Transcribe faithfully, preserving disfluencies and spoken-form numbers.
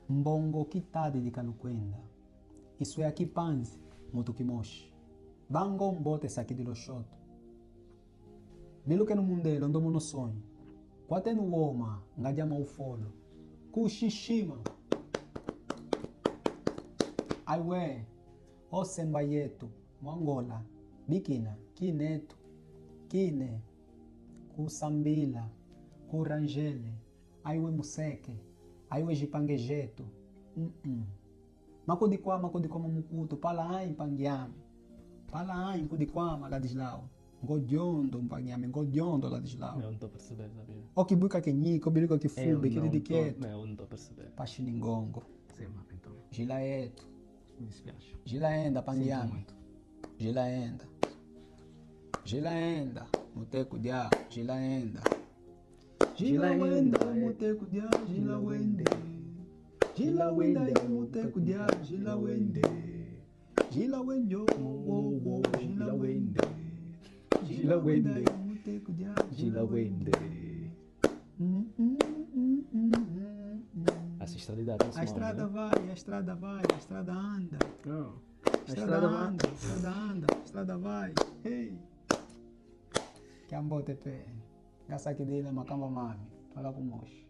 Mbongo kitadi dikalukwenda. Iswe ya kipanzi, mutu kimoshi. Bango mbote sakidilo shoto. Dilukenu mundelo ndomono sonyi. Kwatenu woma, ngajama ufolo. Kushishima. Aiwe, osemba yetu, mwangola, bikina, kinetu, kine, kusambila, kuranjele, aiwe museke, aiwe jipange jetu. Mm-mm. Makudikwama, makudikwama mukutu, pala ai mpangi yami. Pala ai nkudikwama ladijilao. Ngodiondo mpangi yami, ngodiondo ladijilao. Eu não estou a perceber, sabia? Okibwika kenyiko, biliko Eu kifumbi, não kididi tô, kietu. Eu não estou a perceber. Pashi ni ngongo. Sim, então. Jila yetu. Me explica. Jila enda mpangi Sinto yami. Muito. Jila enda. Jila enda. Mute kudia. Jila enda. Jila wenda mute kudia. Jila wende. Jila wenda mute kudia. Jila wende. Jila wende. Wo, wo, wo. Jila wende. Jila wende mute kudia. Jila wende. Mm, mm, mm, mm, mm, mm. Essa estrada dá atenção, A estrada né? Vai, a estrada vai, a estrada anda. Não. A Estrada estrada vai. Anda, a estrada anda, a estrada vai. Hey. Kiambote pe. Ngasakidila makamba mami. Pala kumoshi.